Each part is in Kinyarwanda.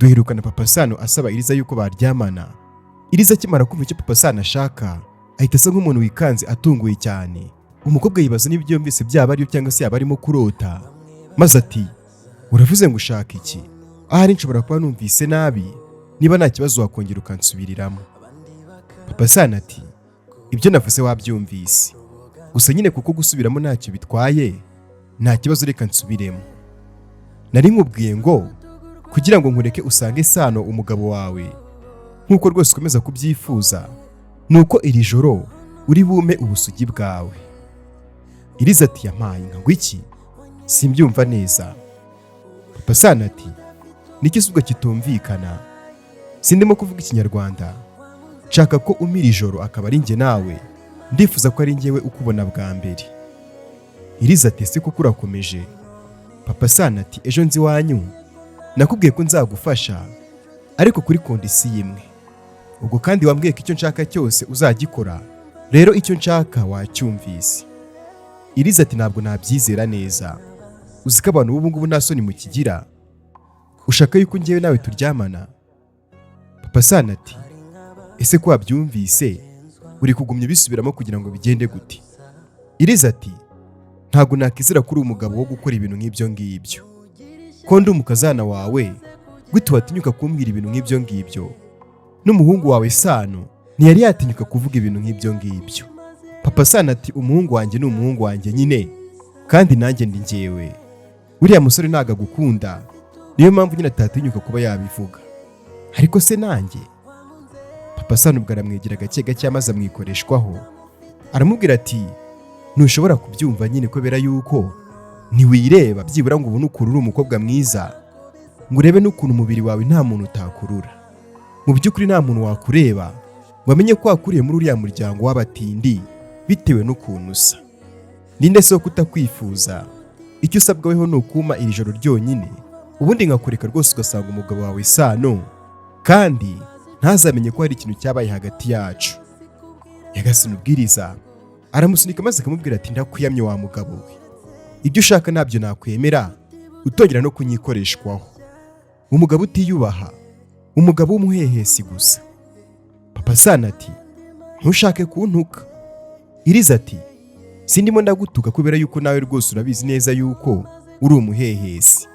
Duherukana Papa Sano asaba Iriza yuko baryamana. Iriza akimara kumva icyo Papa Sano ashaka, ahita asa nk'umuntu wikanze atunguye cyane. Umukobwa yibaza niba ibyo yumvise byaba aribyo cyangwa se yaba arimo kurota, maze ati: "Uravuze ngo ushaka iki? Ahari nshobora kuba numvise nabi. Niba nta kibazo wakongera ukansubiriramo." Papa Sano ati: "Ibyo navuze wabyumvise, gusa nyine kuko gusubiramo ntacyo bitwaye, nta kibazo, reka nsubiremo. Nari nkubwiye ngo kugira ngo nkureke usange Sano umugabo wawe nk'uko rwose ukomeza kubyifuza, ni uko iri joro uri bume ubusugi bwawe." Iriza ati: "Yampaye inka, ngo iki? Simbyumva neza." Papa Sano ati: "Niki se ubwo kitumvikana? Sindimo kuvuga Ikinyarwanda. Nshaka ko umira ijoro akaba ari njye nawe. Ndifuza ko ari njyewe ukubona bwa mbere." Iriza ati: "Ese koko urakomeje?" Papa Sano ati: "Ejo nzi iwanyu nakubwiye ko nzagufasha, ariko kuri condition imwe. Ubwo kandi wambwiye ko icyo nshaka cyose uzagikora. Rero icyo nshaka wacyumvise." Iriza ati: "Ntabwo nabyizera neza. Uzi ko abantu b'ubu ngubu nta soni mukigira? Ushaka yuko njyewe nawe turyamana?" Papa Sano ati: "Ese ko wabyumvise, uri kugumya ubisubiramo kugira ngo bigende gute?" Iriza ati: "Ntabwo nakizera ko uri umugabo wo gukora ibintu nk'ibyo ngibyo. Ko ndi umukazana wawe, gute watinyuka kumbwira ibintu nk'ibyo ngibyo? N'umuhungu wawe Sano ntiyari yatinyuka kuvuga ibintu nk'ibyo ngibyo." Papa Sano ati: "Umuhungu wanjye ni umuhungu wanjye nyine, kandi nanjye ndi njyewe. Uriya musore ntabwo agukunda, niyo mpamvu nyine atatinyuka kuba yabivuga. Ariko se nanjye..." Papa Sano ubwo aramwegera gake gake maze amwikoreshwaho, aramubwira ati: "Ntushobora kubyumva nyine kubera yuko ntiwireba byibura ngo ubone ukuntu uri umukobwa mwiza, ngo urebe n'ukuntu umubiri wawe nta muntu utakurura. Mu by'ukuri nta muntu wakureba ngo amenye ko wakuriye muri uriya muryango w'abatindi bitewe n'ukuntu usa. Ninde se wo kutakwifuza? Icyo usabwa weho ni ukuma iri joro ryonyine, ubundi nkakureka rwose ugasanga umugabo wawe Sano, kandi ntazamenye ko hari ikintu cyabaye hagati yacu." Nyagasani, ubwiriza aramusunika maze akamubwira ati: "Ndakwiyamye wa mugabo we, ibyo ushaka ntabyo nakwemera, utongera no kunyikoreshwaho. Umugabo utiyubaha, umugabo w'umuhehesi gusa." Papa Sano ati: "Ntushake kuntuka." Iriza ati: "Sindimo ndagutuka, kubera yuko nawe rwose urabizi neza yuko uri umuhehesi.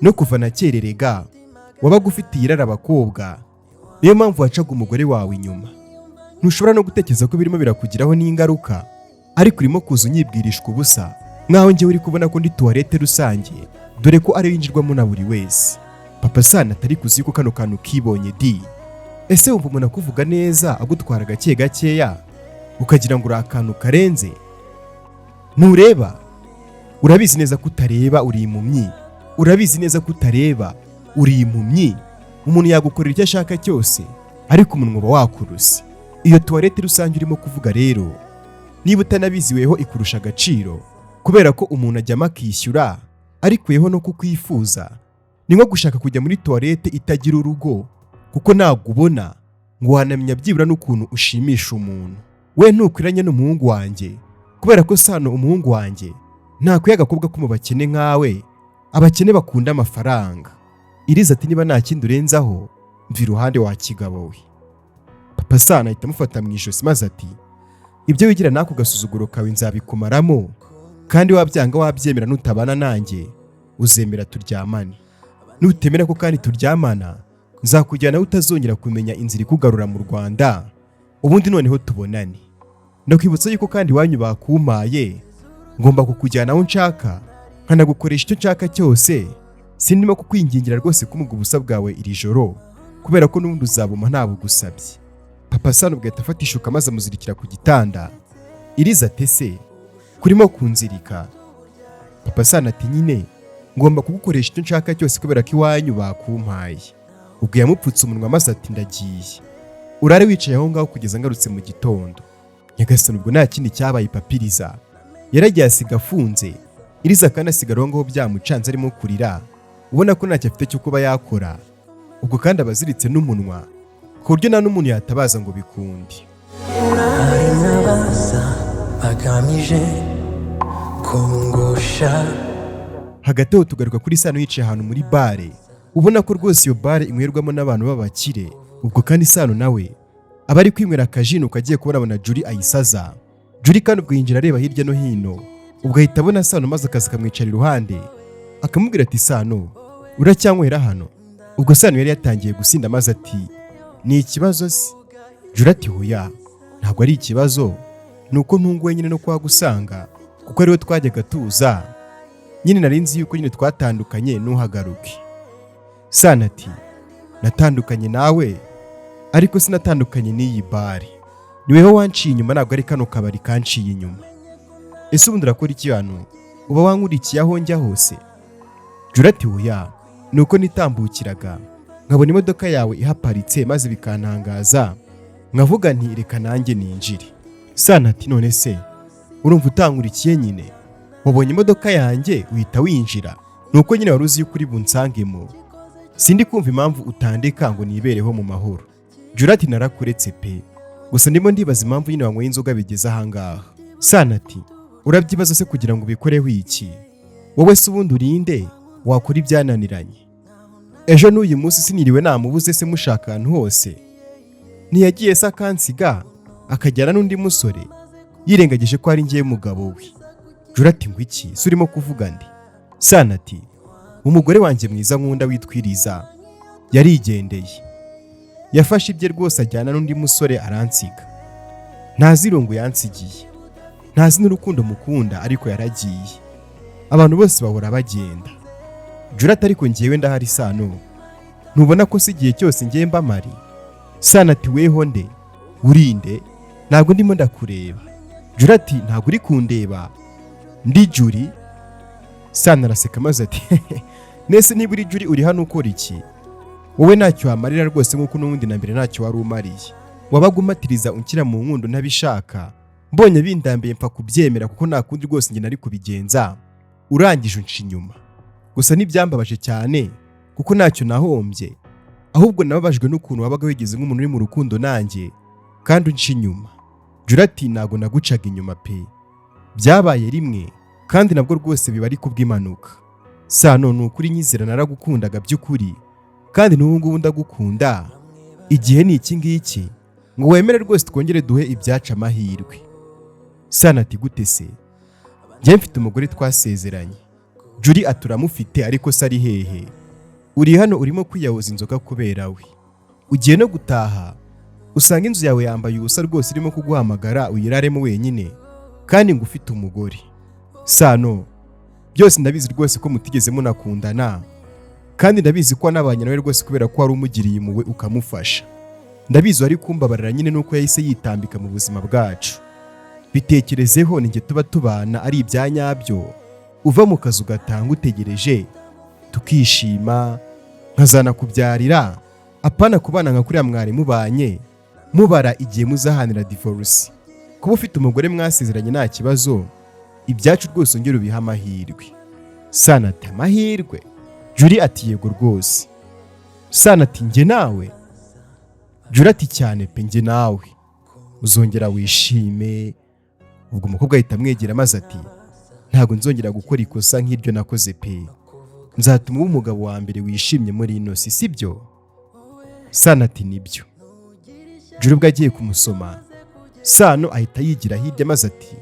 No kuva na kera erega wabaga ufitiye irari abakobwa, niyo mpamvu wacaga umugore wawe inyuma. Ntushobora no gutekereza ko birimo birakugiraho n'ingaruka, ariko urimo kuza unyibwirishwa ubusa nkaho njyewe uri kubona ko ndi toilette rusange, dore ko ariyo yinjirwamo na buri wese." Papa Sano atari kuzi yuko kano kantu kibonye di. Ese wumva umuntu akuvuga neza, agutwara gake gakeya, ukagira ngo uri akantu karenze? Ntureba, urabizi neza ko utareba, uri impumyi. Urabizi neza ko utareba, uri impumyi. Umuntu yagukorera icyo ashaka cyose, ariko umunwa uba wakuruse. Iyo toilette rusange urimo kuvuga rero, niba utanabizi, weho ikurusha agaciro, kubera ko umuntu ajyamo akishyura, ariko weho no kukwifuza ni nko gushaka kujya muri toilette itagira urugo, kuko ntabwo ubona ngo wanamenya byibura n'ukuntu ushimisha umuntu. We ntukwiranye n'umuhungu wanjye, kubera ko Sano umuhungu wanjye ntakwiye agakobwa ko mu bakene nkawe, abakene bakunda amafaranga. Iriza ati: "Niba nta kindi urenzaho, mva iruhande wa kigabo we." Papa Sano ahita amufata mu ijosi maze ati: "Ibyo wigira n'ako gasuzuguro kawe nzabikumaramo, kandi wabyanga wabyemera, nutabana nanjye uzemera turyamane. Nutemera ko kandi turyamana, nzakujyana aho utazongera kumenya inzira ikugarura mu Rwanda. Ubundi noneho tubonane. Ndakwibutsa yuko kandi iwanyu bakumpaye, ngomba kukujyana aho nshaka, nkanagukoresha icyo nshaka cyose. Sindimo kukwingingira rwose kumuga ubusa bwawe iri joro, kubera ko n'ubundi uzabuma ntabugusabye." Papa Sano ubwo ahita afata ishuka maze amuzirikira ku gitanda. Iriza ati: "Ese kurimo kunzirika?" Papa Sano ati: "Nyine ngomba kugukoresha icyo nshaka cyose kubera ko iwanyu bakumpaye." Ubwo yamupfutse umunwa maze ati: "Ndagiye, urare wicaye aho ngaho kugeza ngarutse mu gitondo." Nyagasani, ubwo nta kindi cyabaye, papiriza yaragiye asiga afunze Iriza, kandi asigara aho ngaho byamucanze, arimo kurira, ubona ko ntacyo afite cyo kuba yakora. Ubwo kandi aba aziritse n'umunwa ku buryo nta n'umuntu yatabaza ngo bikunde. Hari n'abaza bagamije kungusha. Hagati aho tugaruka kuri Sano yicaye ahantu muri bare. Ubona ko rwose iyo bare inywerwamo n'abantu b'abakire. Ubwo kandi Sano nawe aba ari kwinywera akajino, kagiye kubona abona Juri ayisaza. Juri kandi ubwo yinjira areba hirya no hino, ubwo ahita abona Sano maze akaza akamwicara iruhande, akamubwira ati: "Sano, uracyanywera hano?" Ubwo Sano yari yatangiye gusinda maze ati: "Ni ikibazo se?" Juri ati: "Hoya, ntabwo ari ikibazo, ni uko ntunguwe nyine no kuhagusanga kuko ariwe twajyaga tuza nyine. Nari nzi yuko nyine twatandukanye ntuhagaruke." Sano ati: "Natandukanye nawe ariko sinatandukanye n'iyi bare. Ni weho wanciye inyuma, ntabwo ari kano kabari kanciye inyuma. Ese ubundi urakora iki hano? Uba wankurikiye aho njya hose?" Juri ati: "Oya, ni uko nitambukiraga nkabona imodoka yawe ihaparitse maze bikantangaza, nkavuga nti reka nanjye ninjire." Sano ati: "None se urumva utankurikiye nyine? Wabonye imodoka yanjye uhita winjira, ni uko nyine wari uzi yuko uri bunsangemo. Sindi kumva impamvu utandeka ngo nibereho mu mahoro." Juri ati: "Narakuretse pe, gusa ndimo ndibaza impamvu nyine wanyweye inzoga bigeze ahangaha." Sano ati: "Urabyibaza se kugira ngo ubikoreho iki? Wowe se ubundi urinde wakora ibyananiranye? Ejo n'uyu munsi siniriwe namubuze se mushaka ahantu hose? Ntiyagiye se akansiga akajyana n'undi musore yirengagije ko ari ngewe mugabo we?" Juri ati: "Ngo iki se? Urimo kuvuga ndi?" Sano ati: "Umugore wanjye mwiza nkunda witwiriza yarigendeye, yafashe ibye rwose ajyana n'undi musore aransiga. Ntazi irungu yansigiye, ntazi n'urukundo mukunda, ariko yaragiye. Abantu bose bahora bagenda." Juri ati: "Ariko ngewe ndahari Sano, ntubona ko si igihe cyose ngewe mba mpari?" Sano ati: "Weho nde? Urinde? Ntabwo ndimo ndakureba." Juri ati: "Ntabwo uri kundeba? Ndi Juri." Sano araseka maze ati: "Nese niba uri Juri, uri hano ukora iki? Wowe ntacyo wamarira rwose, nk'uko n'ubundi na mbere ntacyo wari umariye. Wabaga umatiriza unshyira mu nkundo ntabishaka, mbonye bindambiye mpfa kubyemera kuko nta kundi rwose njye nari kubigenza. Urangije unca inyuma. Gusa ntibyambabaje cyane kuko ntacyo nahombye, ahubwo nababajwe n'ukuntu wabaga wigeze nk'umuntu uri mu rukundo nanjye kandi unca inyuma." Juri ati: "Ntabwo nagucaga inyuma pe, byabaye rimwe kandi nabwo rwose biba ari kubw'impanuka. Sano, ni ukuri nyizera, naragukundaga by'ukuri kandi n'ubu ngubu ndagukunda. Igihe ni iki ngiki ngo wemere rwose twongere duhe ibyacu amahirwe." Sano ati: "Gute se? Njye mfite umugore twasezeranye." Juri ati: "Uramufite, ariko se ari hehe? Uri hano urimo kwiyahuza inzoga kubera we. Ugiye no gutaha usanga inzu yawe yambaye ubusa rwose, irimo kuguhamagara uyiraremo wenyine kandi ngo ufite umugore. Sano, byose ndabizi rwose ko mutigeze munakundana, kandi ndabizi ko wanabanye nawe rwose kubera ko wari umugiriye impuhwe ukamufasha. Ndabizi wari kumbabarira nyine nuko yahise yitambika mu buzima bwacu. Bitekerezeho, ni njye tuba tubana ari ibya nyabyo, uva mu kazi ugatanga utegereje, tukishima, nkazanakubyarira, apana kubana nka kuriya mwari mubanye mubara igihe muzahanira divorce. Kuba ufite umugore mwasezeranye nta kibazo, ibyacu rwose ongera ubihe amahirwe." Sano ati: "Amahirwe?" Juri ati: "Yego rwose." Sano ati: "Njye nawe?" Juri ati: "Cyane pe, njye nawe uzongera wishime." Ubwo umukobwa ahita amwegera maze ati: "Ntabwo nzongera gukora ikosa nk'iryo nakoze pe. Nzatuma uba umugabo wa mbere wishimye muri ino si, sibyo?" Sano ati: "Nibyo." Juri ubwo agiye kumusoma, Sano ahita yigira hirya maze ati: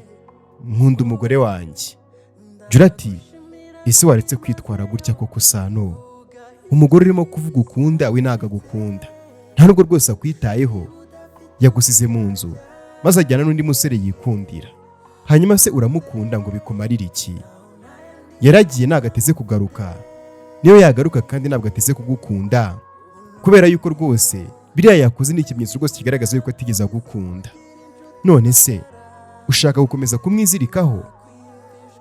"Nkunda umugore wanjye." Juri ati: "Ese waretse kwitwara gutya koko Sano? Umugore urimo kuvuga ukunda we ntabwo agukunda, nta nubwo rwose akwitayeho. Yagusize mu nzu maze ajyana n'undi musore yikundira. Hanyuma se uramukunda ngo bikumarire iki? Yaragiye, ntabwo ateze kugaruka. Niyo yagaruka kandi ntabwo ateze kugukunda, kubera yuko rwose biriya yakoze ni ikimenyetso rwose kigaragaza yuko atigeze agukunda. None se ushaka gukomeza kumwizirikaho?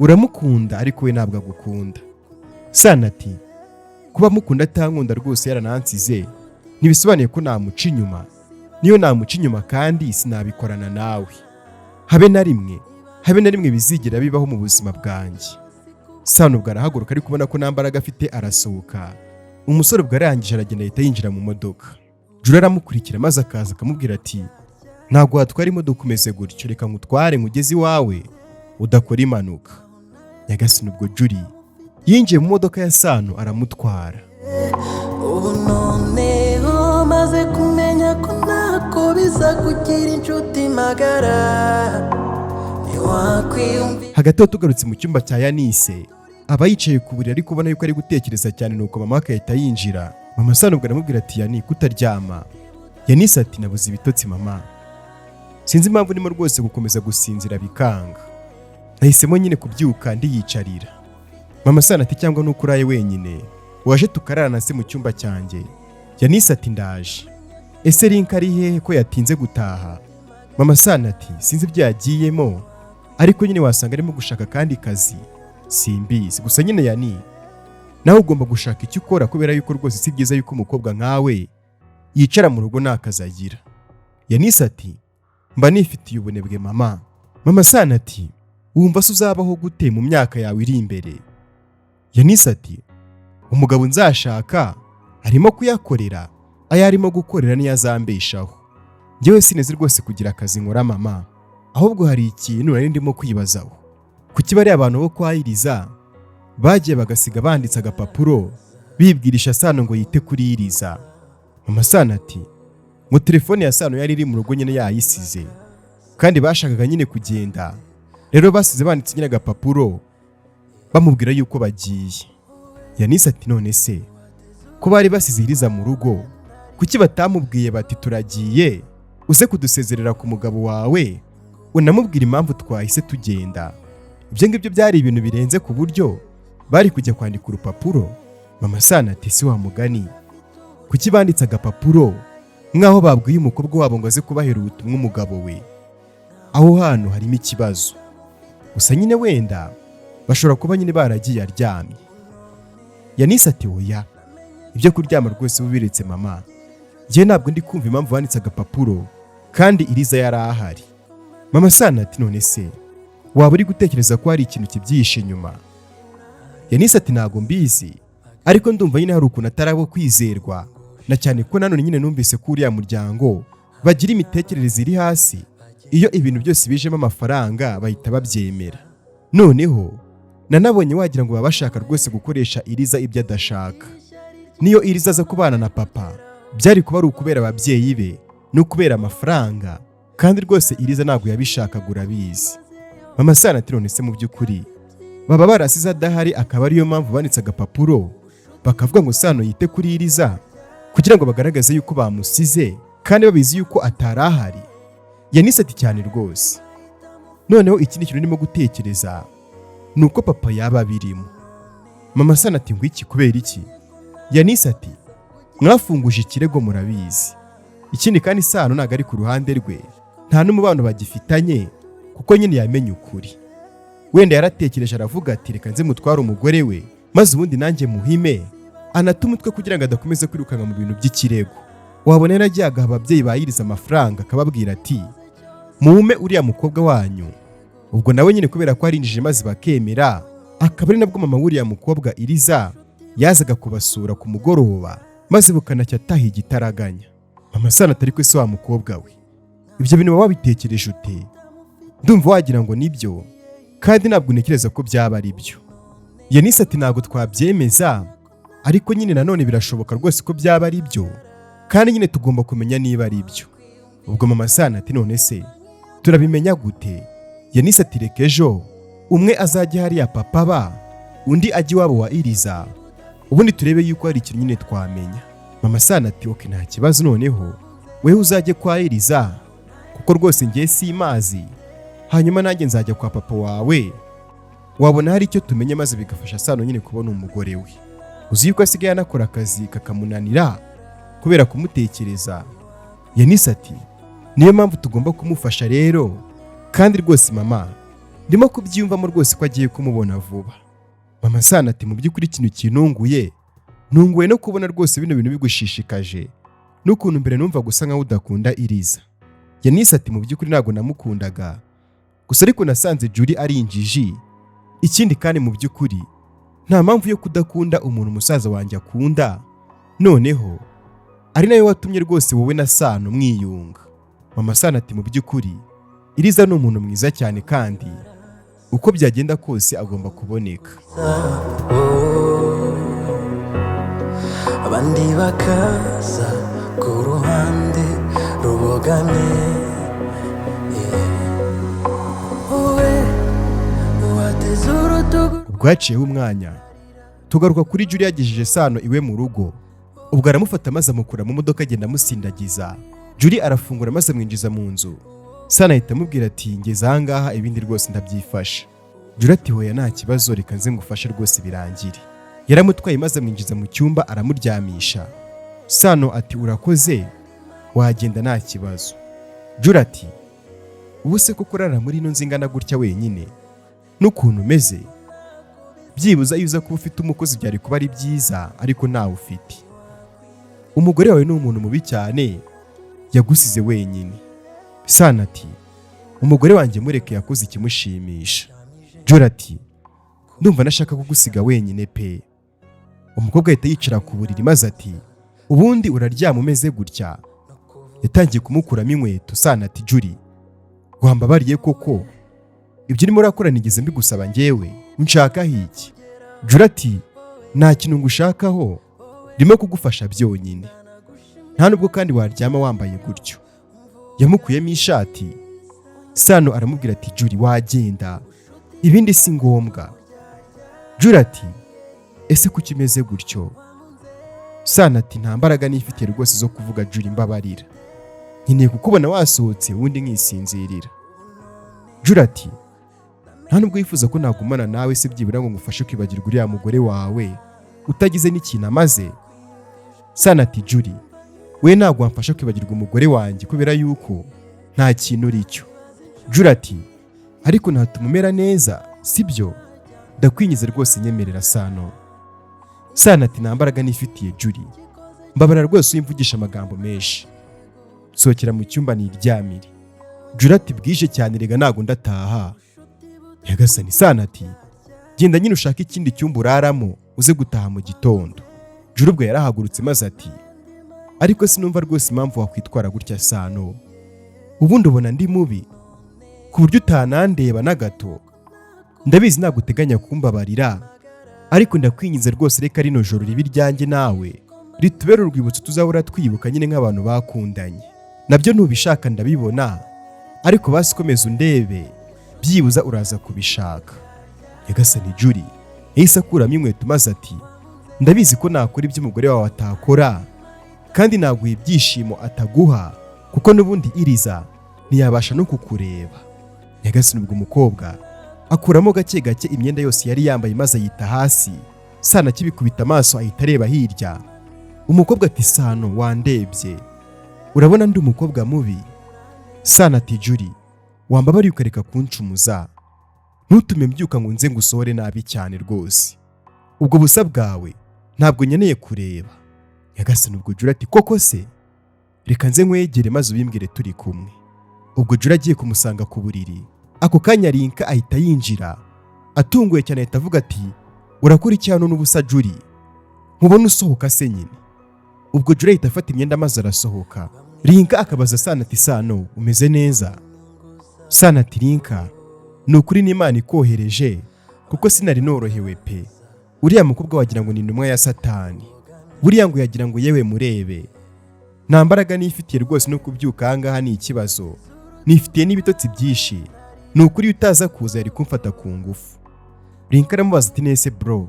Uramukunda ariko we ntabwo agukunda." Sano ati: "Kuba mukunda atankunda rwose yaranansize ntibisobanuye ko namuca inyuma. Niyo namuca inyuma kandi sinabikorana nawe, habe na rimwe, habe na rimwe bizigera bibaho mu buzima bwanjye." Sano ubwo arahaguruka, ari kubona ko nta mbaraga afite, arasohoka. Umusore ubwo arangije aragenda, ahita yinjira mu modoka. Juri aramukurikira maze akaza akamubwira ati: "Ntabwo watwara imodoka umeze gutyo, reka ngutware nkugeze iwawe udakora impanuka." Nyagasani, ubwo Juri yinjiye mu modoka ya Sano aramutwara. Ubu noneho maze kumenya ko ntako biza kugira inshuti magara, ntiwakwiyumvira. Hagati aho, tugarutse mu cyumba cya Yanise, aba yicaye ku buriri ari kubona yuko ari gutekereza cyane, nuko mama akahita yinjira. Mama Sano ubwo aramubwira ati: "Yani, kutaryama?" Yanise ati: "Nabuze ibitotsi mama, sinzi impamvu ndimo rwose gukomeza gusinzira bikanga, nahisemo nyine kubyuka ndiyicarira." Mama Sano ati: "Cyangwa nuko uraye wenyine, waje tukararana se mu cyumba cyanjye?" Yanise ati: "Ndaje. Ese Linka ari hehe ko yatinze gutaha?" Mama Sano ati: "Sinzi ibyo yagiyemo, ariko nyine wasanga arimo gushaka akandi kazi, simbizi. Gusa nyine Yani, nawe ugomba gushaka icyo ukora, kubera yuko rwose si byiza yuko umukobwa nkawe yicara mu rugo nta kazi agira." Yanise ati: "Mba nifitiye ubunebwe mama." Mama Sano ati: "Wumva se uzabaho gute mu myaka yawe iri imbere?" Yanise ati: "Umugabo nzashaka arimo kuyakorera, ayo arimo gukorera niyo azambeshaho. Njyewe sinzi rwose kugira akazi nkora mama. Ahubwo hari ikintu nari ndimo kwibazaho: kuki bariya abantu bo kwa Iriza bagiye bagasiga banditse agapapuro bibwirisha Sano ngo yite kuri Iriza?" Mama Sano ati: "Ngo telefone ya Sano yari iri mu rugo nyine yayisize, kandi bashakaga nyine kugenda, rero basize banditse nyine agapapuro bamubwira yuko bagiye." Yanise ati: "None se ko bari basize Iriza mu rugo, kuki batamubwiye bati turagiye, uze kudusezerera ku mugabo wawe, unamubwira impamvu twahise tugenda?" Ibyo ngibyo byari ibintu birenze ku buryo bari kujya kwandika urupapuro? Mama Sano ati: "Si wa mugani, kuki banditse agapapuro nk'aho babwiye umukobwa wabo ngo aze kubahera ubutumwa umugabo we? Aho hantu harimo ikibazo. Gusa nyine wenda bashobora kuba nyine baragiye aryamye." Yanise ati: "Oya, ibyo kuryama rwose ubiretse mama. Njye ntabwo ndi kumva impamvu banditse agapapuro kandi Iriza yari ahari." Mama Sano ati: "None se waba uri gutekereza ko hari ikintu kibyihishe inyuma?" Yanise ati: "Ntabwo mbizi, ariko ndumva nyine hari ukuntu atari abo kwizerwa, na cyane ko nanone nyine numvise ko uriya muryango bagira imitekerereze iri hasi. Iyo ibintu byose bijemo amafaranga bahita babyemera. Noneho nanabonye wagira ngo baba bashaka rwose gukoresha Iriza ibyo adashaka. Niyo Iriza aza kubana na papa, byari kuba ari ukubera ababyeyi be no kubera amafaranga, kandi rwose Iriza ntabwo yabishakaga, urabizi." Mama Sano ati: "None se mu by'ukuri baba barasize adahari, akaba ariyo mpamvu banditse agapapuro bakavuga ngo Sano yite kuri Iriza, kugira ngo bagaragaze yuko bamusize kandi babizi yuko atari ahari?" Yanise ati: "Cyane rwose. Noneho ikindi kintu ndimo gutekereza ni uko papa yaba abirimo." Mama Sano ati: "Ngo iki? Kubera iki?" Yanise ati: "Mwafunguje ikirego, murabizi. Ikindi kandi Sano ntabwo ari ku ruhande rwe, nta n'umubano bagifitanye, kuko nyine yamenye ukuri. Wenda yaratekereje aravuga ati reka nze mutware umugore we, maze ubundi nanjye muhime anate umutwe kugira ngo adakomeza kwirukanka mu bintu by'ikirego. Wabona yaragiye agaha ababyeyi ba Iriza amafaranga, akababwira ati mume uriya mukobwa wanyu. Ubwo nawe nyine kubera ko arinjije, maze bakemera, akaba ari nabwo mama w'uriya mukobwa Iriza yazaga kubasura ku mugoroba, maze bukanacya ataha igitaraganya." Mama Sano atari ko se wa mukobwa we, ibyo bintu waba wabitekereje ute? Ndumva wagira ngo nibyo, kandi ntabwo ntekereza ko byaba ari byo. Yanise ati: "Ntabwo twabyemeza, ariko nyine nanone birashoboka rwose ko byaba ari byo, kandi nyine tugomba kumenya niba ari byo." Ubwo mama Sano ati: "None se turabimenya gute?" Yanise ati: "Reka ejo umwe azajya hariya papa ba, undi ajya iwabo wa Iriza, ubundi turebe yuko hari ikintu nyine twamenya." Mama Sano ati: "Okay, nta kibazo. Noneho wewe uzajye kwa Iriza, kuko rwose ngiye simazi, hanyuma nanjye nzajya kwa papa wawe. Wabona hari icyo tumenya, maze bigafasha Sano nyine kubona umugore we. Uzi yuko asigaye anakora akazi kakamunanira kubera kumutekereza." Yanise ati: "Niyo mpamvu tugomba kumufasha rero. Kandi rwose mama, ndimo kubyiyumvamo rwose ko agiye kumubona vuba." Mama Sano ati: "Mu by'ukuri ikintu kintunguye, ntunguwe no kubona rwose bino bintu bigushishikaje, n'ukuntu mbere numva gusa nkaho udakunda Iriza." Yanise ati: "Mu by'ukuri ntabwo namukundaga gusa, ariko nasanze Julie ari injiji. Ikindi kandi, mu by'ukuri nta mpamvu yo kudakunda umuntu umusaza wanjye akunda, noneho ari nawe watumye rwose wowe na Sano mwiyunga." Mama Sano ati: "Mu by'ukuri Iriza ni umuntu mwiza cyane, kandi uko byagenda kose agomba kuboneka." Abandi bakaza ku ruhande rubogamye. Wowe wateze urutugu. Ubwo haciyeho umwanya, tugaruka kuri Julie yagejeje Sano iwe mu rugo. Ubwo aramufata maze amukura mu modoka, agenda amusindagiza. Julie arafungura maze amwinjiza mu nzu. Sano ahita amubwira ati: "Ngeze ahangaha, ibindi rwose ndabyifasha." Julie ati: "Hoya, nta kibazo, reka nze ngufashe rwose birangire." Yaramutwaye maze amwinjiza mu cyumba, aramuryamisha. Sano ati: "Urakoze, wagenda nta kibazo." Julie ati: "Ubu se koko urara muri ino nzu ingana gutya wenyine n'ukuntu umeze? Byibuze iyo uza kuba ufite umukozi byari kuba ari byiza, ariko ntawe ufite. Umugore wawe ni umuntu mubi cyane, yagusize wenyine." Sano ati: "Umugore wanjye mureke, yakoze ikimushimisha." Julie ati: "Ndumva nashaka kugusiga wenyine pe." Umukobwa ahita yicara ku buriri maze ati: "Ubundi uraryama umeze gutya?" Yatangiye kumukuramo inkweto. Sano ati: "Julie, wambabariye koko? Ibyo urimo urakora nigeze mbigusaba njyewe? Unshakaho iki?" Julie ati: "Nta kintu ngushakaho, ndimo kugufasha byonyine. Nta nubwo kandi waryama wambaye gutyo." Yamukuyemo ishati. Sano aramubwira ati: "Julie, wagenda, ibindi si ngombwa." Julie ati: "Ese kuki umeze gutyo?" Sano ati: "Nta mbaraga nifitiye rwose zo kuvuga. Julie, mbabarira, nkeneye kukubona wasohotse ubundi nkisinzirira." Julie ati: "Nta nubwo wifuza ko nagumana nawe se byibura ngo ngufashe kwibagirwa uriya mugore wawe utagize n'ikintu amaze?" Sano ati: "Julie, we ntabwo wamfasha kwibagirwa umugore wanjye kubera yuko nta kintu uri cyo." Julie ati: "Ariko natuma umera neza, sibyo? Ndakwingize rwose, nyemerera." Sano ati: "Nta mbaraga nifitiye, Julie, mbabara rwose, wimvugisha amagambo menshi, sohokera mu cyumba niryamire." Julie ati: "Bwije cyane rega, ntabwo ndataha." Nyagasani! Sano ati: "Genda nyine ushake ikindi cyumba uraramo, uze gutaha mu gitondo." Julie ubwo yarahagurutse maze ati: "Ariko sinumva rwose impamvu wakwitwara gutya, Sano. Ubundi ubona ndi mubi ku buryo utanandeba na gato? Ndabizi ntabwo uteganya kumbabarira, ariko ndakwinginze rwose, reka rino joro ribe iryanjye nawe, ritubere urwibutso tuzahora twibuka nyine nk'abantu bakundanye. Nabyo ntubishaka ndabibona, ariko basi komeza undebe, byibuza uraza kubishaka." Nyagasani! Julie yahise akuramo inkweto maze ati: "Ndabizi ko nakora ibyo umugore wawe atakora, kandi naguha ibyishimo ataguha, kuko n'ubundi iriza ntiyabasha no kukureba." Nyagasani! Ubwo umukobwa akuramo gake gake imyenda yose yari yambaye maze ayita hasi. Sano akibikubita amaso ahita areba hirya. Umukobwa ati: "Sano, wandebye urabona ndi umukobwa mubi?" Sano ati: "Julie, wambabariye ukareka kuncumuza? Ntutume mbyuka ngo nze ngusohore nabi cyane rwose. Ubwo busa bwawe ntabwo nkeneye kureba." Nyagasani! Ubwo Julie ati: "Koko se? Reka nze nkwegere maze ubimbwire turi kumwe." Ubwo Julie agiye kumusanga ku buriri, ako kanya Rinka ahita yinjira atunguye cyane, ahita avuga ati: "Urakora iki hano n'ubusa, Julie? Nkubona usohoka se nyine?" Ubwo Julie ahita afata imyenda maze arasohoka. Rinka akabaza Sano ati: "Sano, umeze neza?" Sano ati: "Rinka, ni ukuri n'Imana ikohereje, kuko sinari norohewe pe. Uriya mukobwa wagira ngo ni intumwa ya Satani. Buriya ngo yagira ngo yewe murebe, nta mbaraga nifitiye rwose, no kubyuka ahangaha ni ikibazo, nifitiye n'ibitotsi byinshi. Ni ukuri iyo utaza kuza yari kumfata ku ngufu." Rinka aramubaza ati: "Nese bro,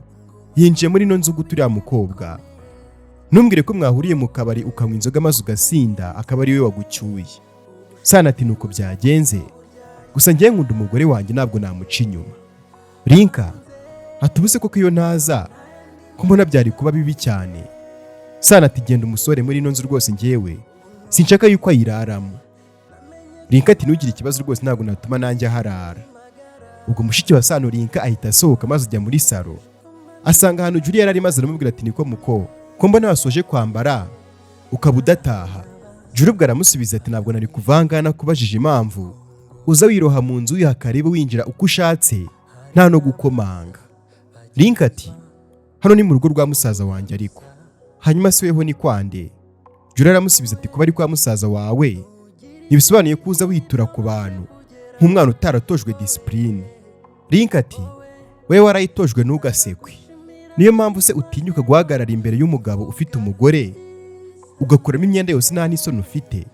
yinjiye muri ino nzu gute uriya mukobwa? Ntumbwire ko mwahuriye mu kabari ukanywa inzoga maze ugasinda, akaba ari we wagucyuye." Sano ati: "Nuko byagenze, gusa njyewe nkunda umugore wanjye, ntabwo namuca inyuma." Rinka ati: "Ubuse koko iyo ntaza ko mbona byari kuba bibi cyane?" Sano ati: "Genda umusore muri ino nzu rwose, njyewe sinshaka yuko ayiraramo." Rinka ati: "Ntugire ikibazo rwose, ntabwo natuma nanjye aharara." Ubwo mushiki wa Sano Rinka ahita asohoka maze ajya muri salo, asanga ahantu Julie yari ari, maze aramubwira ati: "Niko muko, ko mbona wasoje kwambara ukaba udataha?" Julie ubwo aramusubiza ati: "Ntabwo nari kuvangana kubajije impamvu uza wiroha mu nzu, wiha karibu, winjira uko ushatse nta no gukomanga." Rinka ati: "Hano ni mu rugo rwa musaza wanjye, ariko hanyuma si weho ni kwande?" Julie aramusubiza ati: "Kuba ari kwa musaza wawe ntibisobanuye ko uza witura ku bantu nk'umwana utaratojwe discipline." Rinka ati: "Wowe warayitojwe, ntugasekwe." Niyo mpamvu se utinyuka guhagarara imbere y'umugabo ufite umugore, ugakuramo imyenda yose nta n'isoni ufite?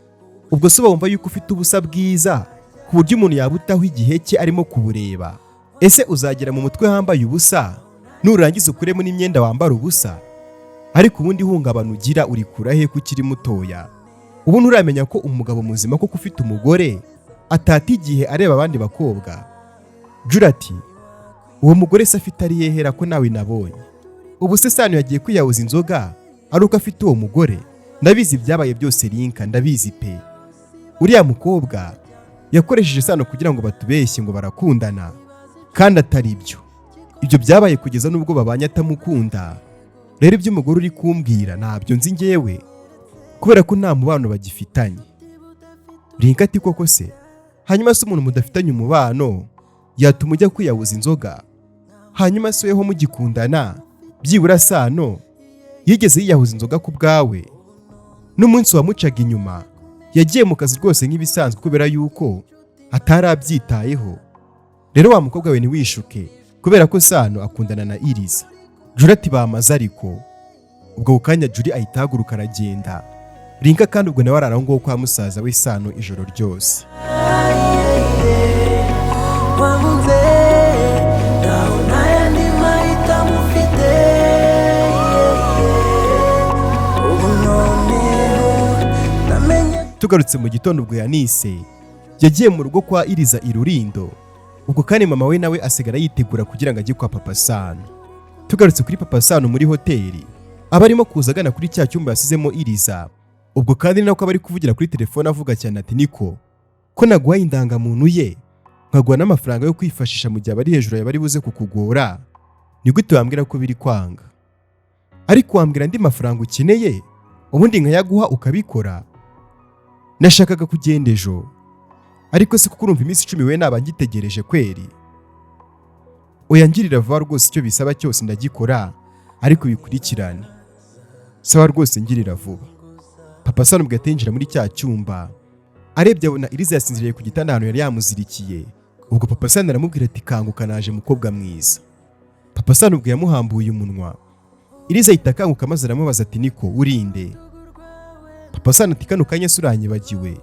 Ubwo se wumva yuko ufite ubusa bwiza ku buryo umuntu yabutaho igihe cye arimo kubureba? Ese uzagera mu mutwe hambaye ubusa, nurangiza ukuremo n'imyenda wambara ubusa? Ariko ubundi ihungabana ugira urikura he ko ukiri mutoya? Ubu nturamenya ko umugabo muzima koko ufite umugore atata igihe areba abandi bakobwa? Jura ati: "Uwo mugore se afite ari yehera ko nawe nabonye? Ubu se Sano yagiye kwiyahuza inzoga ari uko afite uwo mugore? Ndabizi ibyabaye byose Rinka, ndabizi pe. Uriya mukobwa yakoresheje Sano kugira ngo batubeshye ngo barakundana kandi atari byo. Ibyo byabaye kugeza n'ubwo babanye atamukunda. Rero ibyo umugore uri kumbwira ntabyo nzi ngewe, kubera ko nta mubano bagifitanye." Rinka ati: "Koko se? Hanyuma se umuntu mudafitanye umubano yatuma ujya kwiyahuza inzoga? Hanyuma se weho mugikundana, byibura Sano yigeze yiyahuza inzoga ku bwawe? N'umunsi wamucaga inyuma yagiye mu kazi rwose nk'ibisanzwe, kubera yuko atari abyitayeho. Rero wa mukobwa we, ntiwishuke, kubera ko Sano akundana na Iriza." Juri ati: "Bamaze." Ariko ubwo ako kanya Juri ahita ahaguruka aragenda. Rinka kandi ubwo nawe arara aho ngaho kwa musaza we Sano ijoro ryose. Wankunze ntawe, n'ayandi mahitamo ufite. Ubu noneho namenye. Tugarutse mu gitondo, ubwo Yanise yagiye mu rugo kwa Iriza i Rurindo. Ubwo kandi mama we nawe asigara yitegura kugira ngo ajye kwa papa Sano. Tugarutse kuri papa Sano muri hoteli, aba arimo kuza agana kuri cya cyumba yasizemo Iriza. Ubwo kandi ni nako aba ari kuvugira kuri telefone avuga cyane ati: "Niko ko naguhaye indangamuntu ye, nkaguha n'amafaranga yo kwifashisha mu gihe abari hejuru yawe bari buze kukugora, ni gute wambwira ko biri kwanga? Ariko wambwira andi mafaranga ukeneye, ubundi nkayaguha ukabikora. Nashakaga kugenda ejo, ariko se kuko urumva iminsi 10 we naba ngitegereje kweri? Oya, ngirira vuba rwose, icyo bisaba cyose ndagikora, ariko bikurikirane. Sawa rwose, ngirira vuba." Papa Sano ubwo yinjira muri cya cyumba, arebye abona Iriza yasinziriye ku gitanda ahantu yari yamuzirikiye. Ubwo papa Sano aramubwira ati: "Kanguka, naje mukobwa mwiza." Papa Sano ubwo yamuhambuye umunwa, Iriza ahita akanguka maze aramubaza ati: "Niko urinde?" Papa Sano ati: "Kano kanya se uranyibagiwe?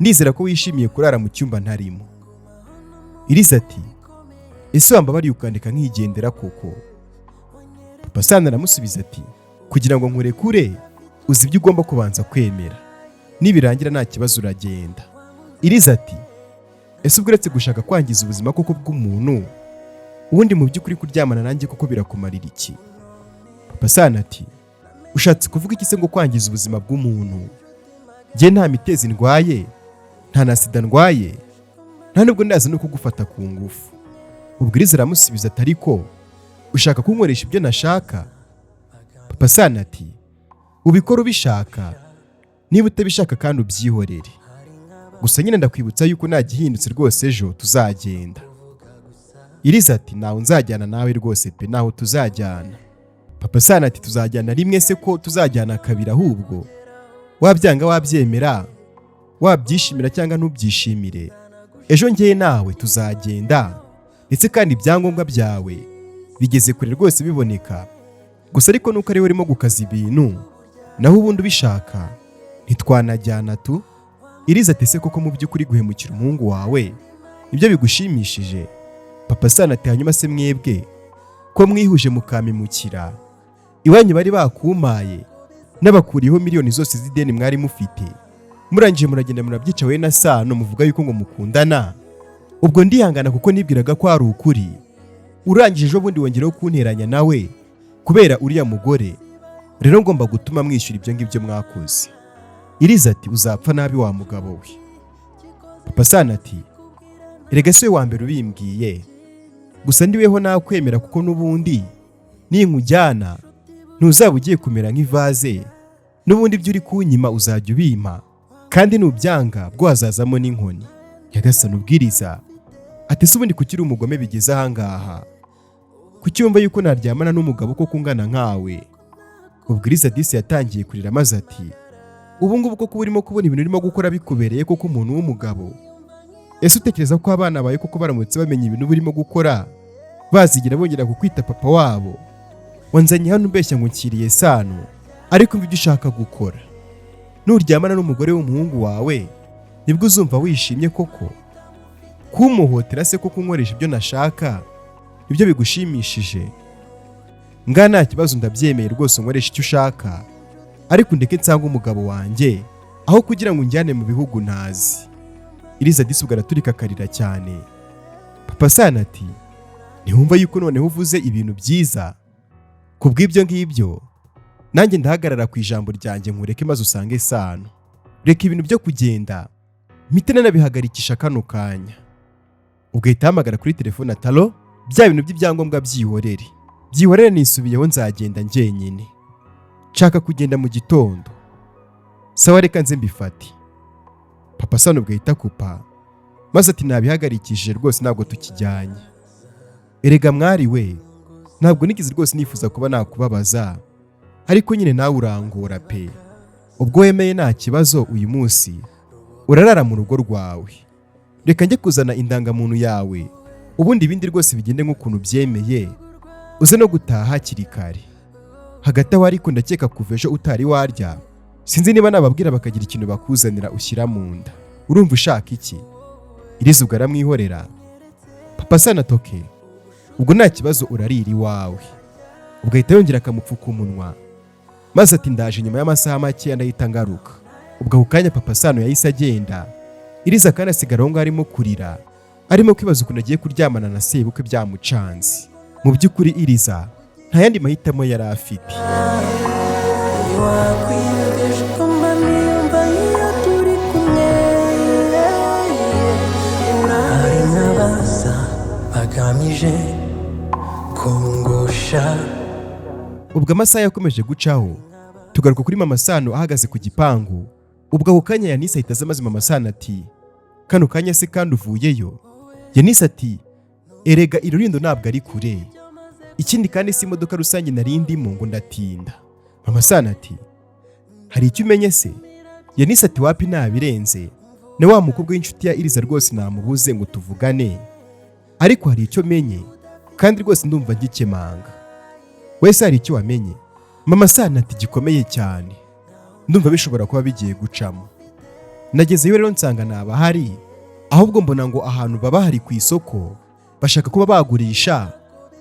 Ndizera ko wishimiye kurara mu cyumba ntarimo." Iriza ati: "Ese wambabariye ukandika nkigendera koko?" Papa Sano aramusubiza ati: "Kugira ngo nkurekure, uzi ibyo ugomba kubanza kwemera, nibirangira nta kibazo uragenda." Iriza ati: "Ese ubwo uretse gushaka kwangiza ubuzima koko bw'umuntu, ubundi mu by'ukuri kuryamana nanjye koko birakumarira iki?" Papa Sano ati: "Ushatse kuvuga iki se ngo kwangiza ubuzima bw'umuntu? Njye nta mitezi ndwaye, nta na sida ndwaye, nta nubwo ndaza no kugufata ku ngufu." Ubwo Iriza aramusubiza ati: "Ariko ushaka kunkoresha ibyo nashaka?" Papa Sano ati: "Ubikora ubishaka, niba utabishaka kandi ubyihorere. Gusa nyine ndakwibutsa yuko nta gihindutse rwose ejo tuzagenda." Iriza ati: "Ntawe nzajyana nawe rwose pe, ntaho tuzajyana." Papa Sano ati: "Tuzajyana rimwe se ko tuzajyana kabiri? Ahubwo wabyanga wabyemera, wabyishimira cyangwa ntubyishimire, ejo ngewe nawe tuzagenda. Ndetse kandi ibyangombwa byawe bigeze kure rwose biboneka. Gusa ariko nuko ariwe urimo gukaza ibintu, naho ubundi ubishaka ntitwanajyana tu." Iriza ati: "Se koko mu by'ukuri guhemukira umuhungu wawe nibyo bigushimishije?" Papa Sano ati: "Hanyuma se mwebwe ko mwihuje mukamimukira iwanyu, bari bakumaye n'abakuriyeho miliyoni zose z'ideni mwari mufite, murangije muragenda murabyica wowe na Sano, muvuga yuko ngo mukundana. Ubwo ndihangana kuko nibwiraga ko ari ukuri. Urangije ejo bundi wongeraho kunteranya nawe kubera uriya mugore. Rero ngomba gutuma mwishyura ibyo ngibyo mwakoze." Iriza ati: "Uzapfa nabi wa mugabo we." Papa Sano ati: "Erega si we wa mbere ubimbwiye. Gusa ndiweho nakwemera, kuko n'ubundi ninkujyana ntuzaba ugiye kumera nk'ivaze. N'ubundi ibyo uri kunyima uzajya ubimpa, kandi nubyanga bwo hazazamo n'inkoni." Nyagasani, ubwiriza ati: "Se ubundi kuki uri umugome bigeze ahangaha? Kuki wumva yuko naryamana n'umugabo koko ungana nkawe?" Ubwiriza disi yatangiye kurira maze ati: "Ubu ngubu koko urimo kubona ibintu urimo gukora bikubereye koko umuntu w'umugabo? Ese utekereza ko abana bawe koko baramutse bamenya ibintu urimo gukora bazigera bongera kukwita papa wabo?" Wanzanye hano umbeshya ngo nshyiriye Sano, ariko umva ibyo ushaka gukora. Nuryamana n'umugore w'umuhungu wawe nibwo uzumva wishimye koko? Kumuhotera se koko unkoresha ibyo nashaka nibyo bigushimishije? Nga nta kibazo, ndabyemeye rwose, unkoresha icyo ushaka, ariko undeke nsange umugabo wanjye aho kugira ngo unjyane mu bihugu ntazi." Iriza disi ubwo araturika akarira cyane. Papa Sano ati: "Ntiwumva yuko noneho uvuze ibintu byiza? Ku bw'ibyo ngibyo nanjye ndahagarara ku ijambo ryanjye, nkureke maze usange Sano. Reka ibintu byo kugenda mpite nanabihagarikisha kano kanya." Ugahita ahamagara kuri telefone ati: "Allo, bya bintu by'ibyangombwa byihorere, byihorere, nisubiyeho, nzagenda njyenyine. Nshaka kugenda mu gitondo." "Sawa, reka nze mbifate." Papa Sano ubwo ahita akupa maze ati: "Nabihagarikishije rwose, ntabwo tukijyanye. Erega mwari we, ntabwo nigeze rwose nifuza kuba nakubabaza, ariko nyine nawe urangora pe. Ubwo wemeye nta kibazo, uyu munsi urarara mu rugo rwawe. Reka njye kuzana indangamuntu yawe, ubundi ibindi rwose bigende nk'ukuntu byemeye, uze no gutaha hakiri kare. Hagati aho ariko ndakeka kuva ejo utari warya, sinzi niba nababwira bakagira ikintu bakuzanira ushyira mu nda. Urumva ushaka iki?" Iriza ubwo aramwihorera. Papa Sano ati: "Okay, ubwo nta kibazo, urarira iwawe." Ubwo ahita yongera akamupfuka umunwa maze ati: "Ndaje nyuma y'amasaha make, ndahita ngaruka." Ubwo ako kanya Papa Sano yahise agenda, Iriza kandi asigara aho ngaho arimo kurira, arimo kwibaza ukuntu agiye kuryamana na sebukwe byamucanze. Mu by'ukuri Iriza nta yandi mahitamo yari afite. Ntiwakwiyumvisha uko mba niyumva iyo turi kumwe. Hari n'abaza bagamije kungusha. Ubwo amasaha yakomeje gucaho, tugaruka kuri Mama Sano ahagaze ku gipangu. Ubwo ako kanya Yanise ahita aza, maze Mama Sano ati: "Kano kanya se kandi uvuyeyo?" Yanise ati: "Erega irurindo ntabwo ari kure, ikindi kandi si imodoka rusange nari ndimo ngo ndatinda." Mama Sano ati: "Hari icyo umenye se?" Yanise ati: "Wapi, nabirenze na wa mukobwa w'inshuti ya Iriza rwose namubuze ngo tuvugane, ariko hari icyo menye kandi rwose ndumva ngikemanga. Wese hari icyo wamenye?" Mama Sano ati: "Gikomeye cyane, ndumva bishobora kuba bigiye gucamo. Nagezeyo rero nsanga ntabahari, ahubwo mbona ngo ahantu baba hari ku isoko bashaka kuba bagurisha.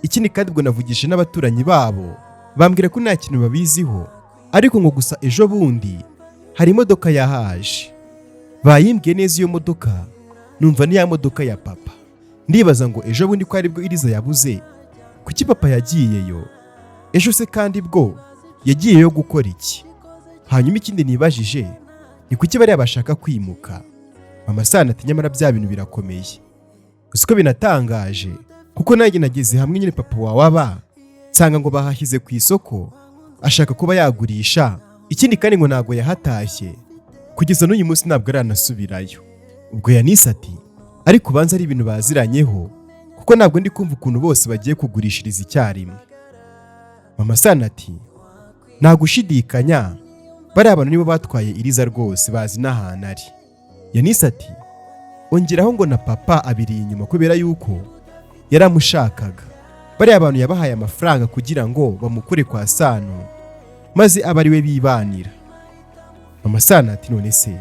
Ikindi kandi ubwo navugishije n'abaturanyi babo, bambwira ko nta kintu babiziho, ariko ngo gusa ejo bundi hari imodoka yahaje. Bayimbwiye neza iyo modoka, numva ni ya modoka ya papa. Ndibaza ngo ejo bundi ko aribwo Iriza yabuze, kuki papa yagiyeyo ejo se? Kandi bwo yagiyeyo gukora iki? Hanyuma ikindi nibajije ni kuki bariya bashaka kwimuka?" Mama Sano ati: "Nyamara bya bintu birakomeye. Uzi ko binatangaje, kuko nanjye nageze hamwe nyine papa wawe aba, nsanga ngo bahashyize ku isoko, ashaka kuba yagurisha. Ikindi kandi ngo ntabwo yahatashye kugeza n'uyu munsi, ntabwo aranasubirayo." Ubwo Yanise ati: "Ariko ubanza ari ibintu baziranyeho, kuko ntabwo ndi kumva ukuntu bose bagiye kugurishiriza icyarimwe." Mama Sano ati: "Nta gushidikanya bariya bantu nibo batwaye Iriza rwose, bazi n'ahantu ari." Yanise ati: "Ongeraho ngo na papa abiri inyuma, kubera yuko yaramushakaga. Bariya bantu yabahaye amafaranga kugira ngo bamukure kwa Sano maze abe ari we bibanira." Mama Sano ati: "None se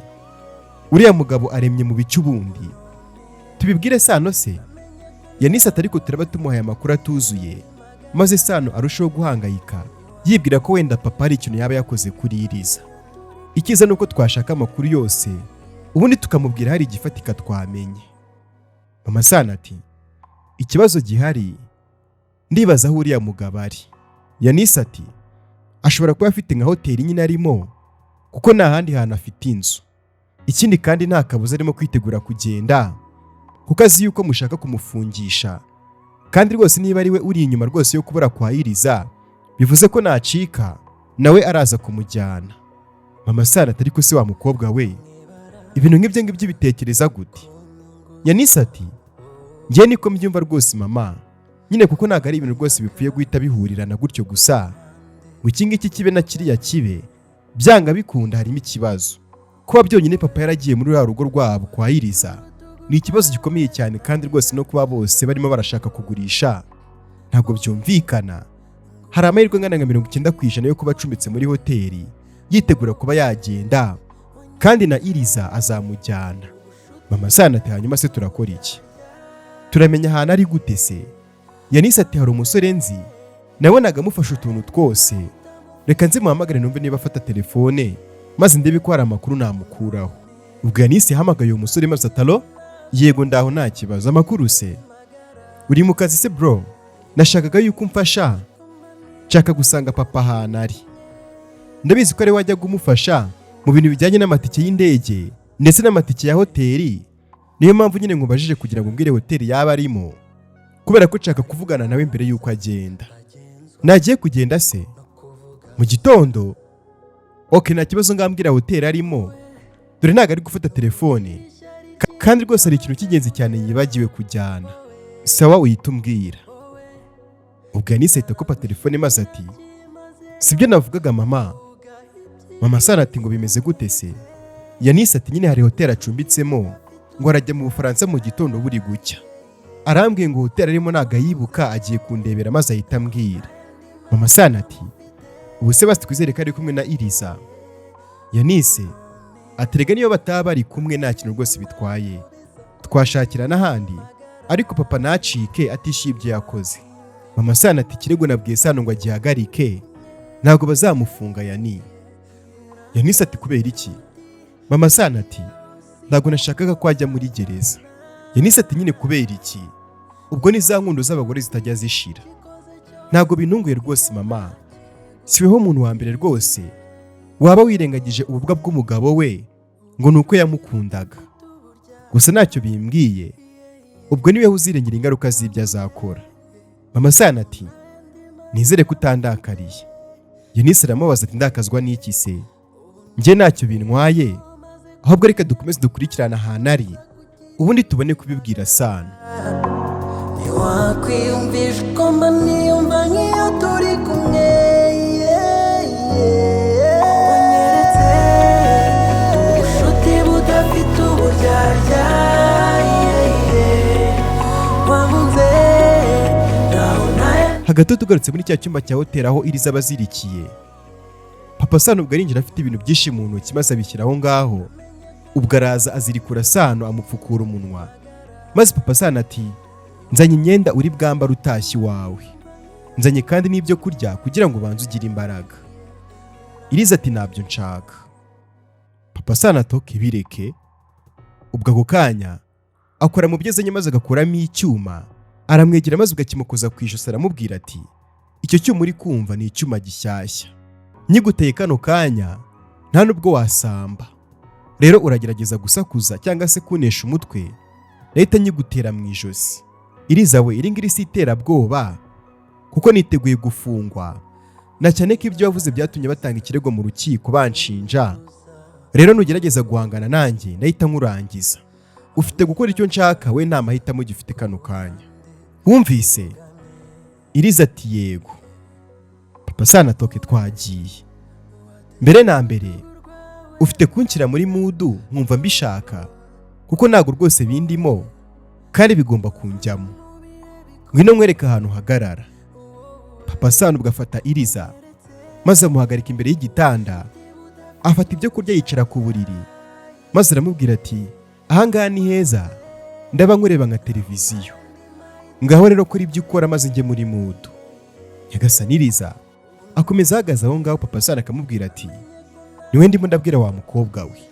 uriya mugabo aremye mu bice? Ubundi tubibwire Sano se?" Yanise ati: "Ariko turaba tumuhaye amakuru atuzuye, maze Sano arushaho guhangayika yibwira ko wenda papa hari ikintu yaba yakoze kuri Iriza. Icyiza ni uko twashaka amakuru yose, ubundi tukamubwira hari igifatika twamenye." Mama Sano ati: "Ikibazo gihari, ndibaza aho uriya mugabo ari." Yanise ati: "Ashobora kuba afite nka hoteli nyine arimo, kuko nta handi hantu afite inzu. Ikindi kandi nta kabuza arimo kwitegura kugenda, kuko azi yuko mushaka kumufungisha. Kandi rwose niba ari we uri inyuma rwose yo kubura kwa Iriza, bivuze ko nacika nawe araza kumujyana." Mama Sano ati: "Ariko se wa mukobwa we, ibintu nk'ibyo ngibyo bitekereza gute?" Yanise ati: "Njye niko mbyumva rwose mama nyine, kuko ntabwo ari ibintu rwose bipfuye guhita bihurirana gutyo gusa ngo iki ngiki kibe na kiriya kibe. Byanga bikunda harimo ikibazo. Kuba byonyine papa yaragiye muri ruriya rugo rwabo kwa Iriza ni ikibazo gikomeye cyane, kandi rwose no kuba bose barimo barashaka kugurisha ntabwo byumvikana." Hari amahirwe angana nka 90% yo kuba acumbitse muri hoteli yitegura kuba yagenda, kandi na Iriza azamujyana. Mama Sano ati: "Hanyuma se turakora iki? Turamenya ahantu ari gute se?" Yanise ati: "Hari umusore nzi nabonaga amufasha utuntu twose. Reka nze muhamagare numve niba afata telefone, maze ndebe ko hari amakuru namukuraho." Ubwo Yanise yahamagaye uwo musore maze ati: "Allo, yego, ndaho, nta kibazo. Amakuru se? Uri mu kazi se bro? Nashakaga yuko umfasha, nshaka gusanga papa ahantu ari. Ndabizi ko ari we wajyaga umufasha mu bintu bijyanye n'amatike y'indege ndetse n'amatike ya hoteli. Niyo mpamvu nyine nkubajije kugira ngo umbwire hoteli yaba arimo, kubera ko nshaka kuvugana nawe mbere y'uko agenda." "Nagiye kugenda se mu gitondo? Ok, nta kibazo, ngambwira hoteli arimo. Dore ntabwo ari gufata telefone, kandi rwose hari ikintu cy'ingenzi cyane yibagiwe kujyana." "Sawa, uhita umbwira." Ubwo Yanise ahita akupa telefone maze ati: "Sibyo navugaga mama." Mama Sara ati: "Ngo bimeze gute se?" Yanise ati: "Nyine hari hoteli acumbitsemo, ngo arajya mu Bufaransa mu gitondo buri gucya. Arambwiye ngo hoteli arimo ntabwo ayibuka, agiye kundebera maze ahita ambwira." Mama Sana ati: "Ubu se basi twizere ko ari kumwe na Iriza?" Yanise ati: "Rega niyo bataba bari kumwe nta kintu rwose bitwaye, twashakira n'ahandi, ariko papa ntacike atishyuye ibyo yakoze." Mama Sana ati: "Ikirego nabwiye Sano ngo agihagarike, ntabwo bazamufunga." Yanise ati: "Kubera iki?" Mama Sana ati: "Ntabwo nashakaga ko ajya muri gereza." Yanise ati: "Nyine kubera iki?" "Ubwo ni za nkundo z'abagore zitajya zishira. Ntabwo bintunguye rwose mama, si weho umuntu wa mbere rwose waba wirengagije ububwa bw'umugabo we ngo ni uko yamukundaga. Gusa ntacyo bimbwiye, ubwo niwe uzirengera ingaruka z'ibyo azakora." Mama Sana ati: "Nizere ko utandakariye." Yanise aramubaza ati: "Ndakazwa n'iki se? Njye ntacyo bintwaye, ahubwo reka dukomeze dukurikirane ahantu ari, ubundi tubone kubibwira Sano." Ntiwakwiyumvisha uko mba niyumva nk'iyo turi kumwe, yeah. Wanyeretse ubushuti budafite uburyarya, yeah. Wankunze ntaho nawe. Hagati aho, tugarutse muri cya cyumba cya hoteli aho Iriza aba azirikiye, Papa Sano ubwo arinjira afite ibintu byinshi mu ntoki maze abishyira aho ngaho. Ubwo araza azirikura Sano, amupfukura umunwa, maze Papa Sano ati: "Nzanye imyenda uri bwambare utashye iwawe, nzanye kandi n'ibyo kurya kugira ngo ubanze ugire imbaraga." Iriza ati: "Ntabyo nshaka." Papa Sano ati: "Ok, bireke." Ubwo ako kanya akora mu byo azanye maze agakuramo icyuma, aramwegera maze ugakimukoza ku ijosi, aramubwira ati: "Icyo cyuma uri kumva ni icyuma gishyashya. Nyiguteye kano kanya nta nubwo wasamba. Rero uragerageza gusakuza cyangwa se kunesha umutwe, ndahita nyigutera mu ijosi. Iriza we, iri ngiri si iterabwoba, kuko niteguye gufungwa, na cyane ko ibyo wavuze byatumye batanga ikirego mu rukiko banshinja. Rero nugerageza guhangana nanjye ndahita nkurangiza. Ufite gukora icyo nshaka, we nta mahitamo ugifite kano kanya. Wumvise?" Iriza ati: "Yego." Papa Sana ati: "Ok, twagiye. Mbere na mbere ufite kunshyira muri mood nkumva mbishaka, kuko ntabwo rwose bindimo kandi bigomba kunjyamo. Ngwino nkwereke ahantu uhagarara." Papa Sano ubwo afata Iriza maze amuhagarika imbere y'igitanda, afata ibyo kurya, yicara ku buriri, maze aramubwira ati: "Ahangaha ni heza, ndaba nkureba nka televiziyo. Ngaho rero kora ibyo ukora maze njye muri mood." Nyagasani, Iriza akomeza ahagaze aho ngaho. Papa Sano akamubwira ati: "Niwe ndimo ndabwira wa mukobwa we,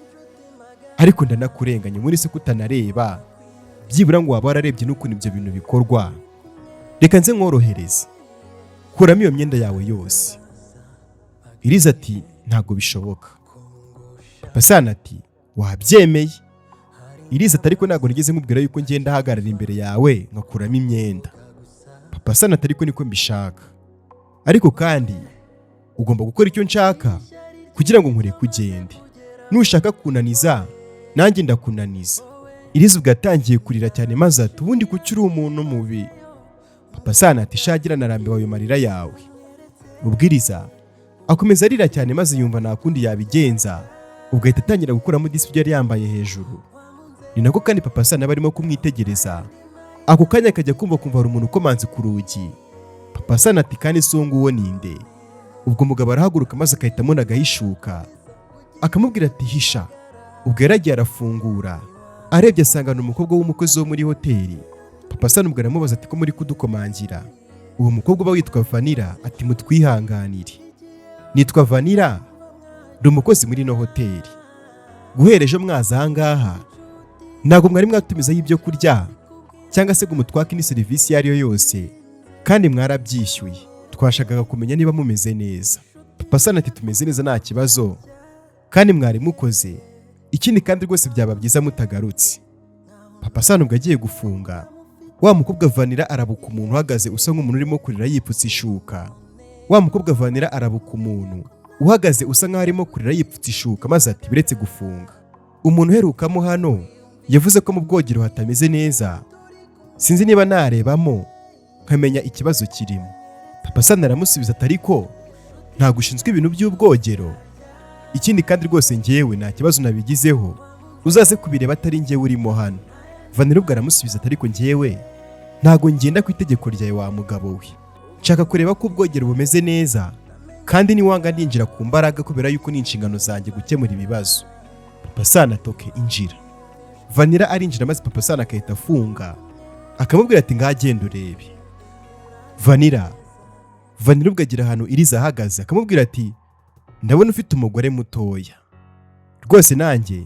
ariko ndanakurenganya muri se kutanareba byibura ngo waba wararebye n'ukuntu ibyo bintu bikorwa. Reka nze nkorohereze, kuramo iyo myenda yawe yose." Iriza ati: "Ntabwo bishoboka." Papa Sano ati: "Wabyemeye." Iriza ati: "Ariko ntabwo nigeze nkubwira yuko ngenda ahagarara imbere yawe nkakuramo imyenda." Papa Sano ati: "Ariko niko mbishaka, ariko kandi ugomba gukora icyo nshaka kugira ngo nkureke ugende. Nushaka kunaniza nanjye ndakunaniza." Iriza ubwo yatangiye kurira cyane maze ati: "Ubundi kuki uri umuntu mubi?" Papa Sano ati: "Shagira, narambiwe ayo marira yawe." Ubwiriza akomeza arira cyane maze yumva nta kundi yabigenza, ubwo ahita atangira gukuramo disi ibyo yari yambaye hejuru. Ni nako kandi Papa Sano aba arimo kumwitegereza. Ako kanya akajya kumva kumva hari umuntu ukomanze ku rugi. Papa Sano ati: "Ninde?" Papa Sano ati: "Kandi si uwo nguwo ninde?" Ubwo umugabo arahaguruka maze agahita amuna agahishuka, akamubwira ati: "Hisha." Ubwo yaragiye arafungura, arebye asanga ni umukobwa w'umukozi wo muri hoteli. Papa Sano ubwo aramubaza ati: "Ko muri kudukomangira?" Uwo mukobwa uba witwa Vanira ati: "Mutwihanganire, nitwa Vanira, ndi umukozi muri ino hoteli. Guhera ejo mwaza aha ngaha ntabwo mwari mwatumizaho ibyo kurya cyangwa se ngo mutwake indi serivisi iyo ari yo yose, kandi mwarabyishyuye. Twashakaga kumenya niba mumeze neza." Papa Sano ati: "Tumeze neza, nta kibazo, kandi mwari mukoze. Ikindi kandi rwose byaba byiza mutagarutse." Papa Sano ubwo agiye gufunga, wa mukobwa Vanira arabuka umuntu uhagaze usa nk'umuntu urimo kurira yipfutse ishuka. Wa mukobwa Vanira arabuka umuntu uhagaze usa nk'aho arimo kurira yipfutse ishuka, maze ati: "Biretse gufunga, umuntu uherukamo hano yavuze ko mu bwogero hatameze neza. Sinzi niba narebamo nkamenya ikibazo kirimo." Papa Sano aramusubiza ati: "Ariko ntabwo ushinzwe ibintu by'ubwogero. Ikindi kandi rwose njyewe nta kibazo nabigizeho, uzaze kubireba atari njyewe urimo hano." Vanira ubwo aramusubiza ati: "Ariko njyewe ntabwo ngenda ku itegeko ryawe, wa mugabo we. Nshaka kureba ko ubwogero bumeze neza, kandi niwanga ndinjira ku mbaraga, kubera yuko ni inshingano zanjye gukemura ibibazo." Papa Sano ati: "Okay, injira." Vanira arinjira maze Papa Sano agahita afunga, akamubwira ati: "Ngaho genda urebe." Vanira ubwo agira ahantu Iriza ahagaze, akamubwira ati: "Ndabona ufite umugore mutoya. Rwose nanjye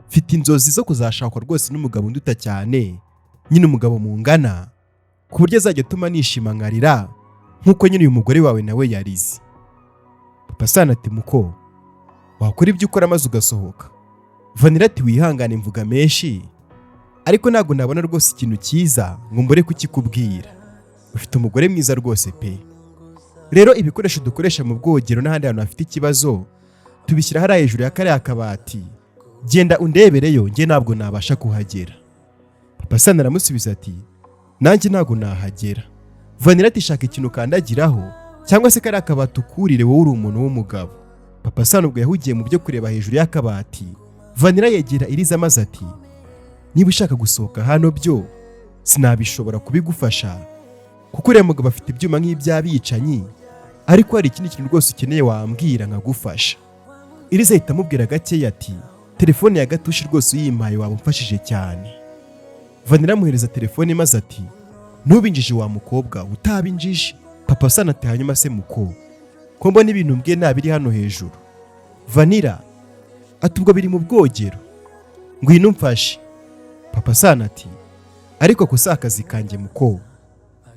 mfite inzozi zo kuzashakwa rwose n'umugabo unduta cyane, nyine umugabo mungana, ku buryo azajya atuma nishima nkarira nk'uko nyine uyu mugore wawe nawe yarize." Papa Sano ati: "Muko wakora ibyo ukora maze ugasohoka." Vanira ati: "Wihangane mvuga menshi, ariko ntabwo nabona rwose ikintu cyiza ngo mbure kukikubwira. Ufite umugore mwiza rwose pe. Rero ibikoresho dukoresha mu bwogero n'ahandi hantu hafite ikibazo tubishyira hariya hejuru ya kariya kabati. Genda undebereyo, njye ntabwo nabasha kuhagera." Papa Sano aramusubiza ati: "Nanjye ntabwo nahagera." Vanira ati: "Shaka ikintu ukandagiraho cyangwa se kariya kabati ukurire, wowe uri umuntu w'umugabo." Papa Sano ubwo yahugiye mu byo kureba hejuru y'akabati. Vanira yegera Iriza maze ati: "Niba ushaka gusohoka hano byo sinabishobora kubigufasha, kuko uriya mugabo afite ibyuma nk'iby'abicanyi, ariko hari ikindi kintu rwose ukeneye wambwira nkagufasha." Iriza ahita amubwira gakeya ati: "Telefone ya gatushi rwose uyimpaye waba umfashije cyane." Vanira amuhereza telefone maze ati: "Ntubinjije wa mukobwa, utabinjije." Papa Sano ati: "Hanyuma se muko, ko mbona ibintu mbwiye nta biri hano hejuru?" Vanira ati: "Ubwo biri mu bwogero, ngwino umfashe." Papa Sano ati: "Ariko ako si akazi kanjye muko,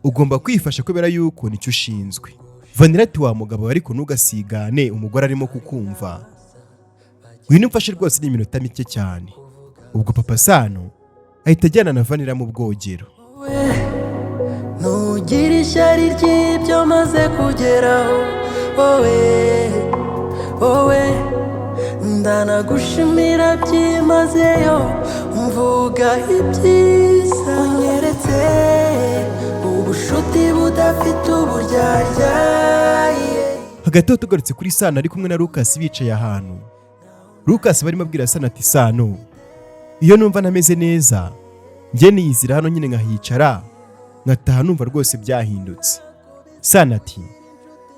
ugomba kwifasha kubera yuko nicyo ushinzwe." Vanira ati: "Wa mugabo, ariko ntugasigane umugore arimo kukumva. Ngwino umfashe rwose, ni iminota mike cyane." Ubwo Papa Sano ahita ajyana na Vanira mu bwogero. Ntugire ishyari ry'ibyo maze kugeraho, wowe wowe. Ndanagushimira byimazeyo, mvuga ibyiza unyeretse, ubushuti budafite uburyarya, yeah. Hagati aho tugarutse kuri Sano ari kumwe na Lucas bicaye ahantu. Lucas barimo abwira Sano ati: "Sano, iyo numva ntameze neza njye niyizira hano nyine nkahicara, nkataha numva rwose byahindutse." Sano ati: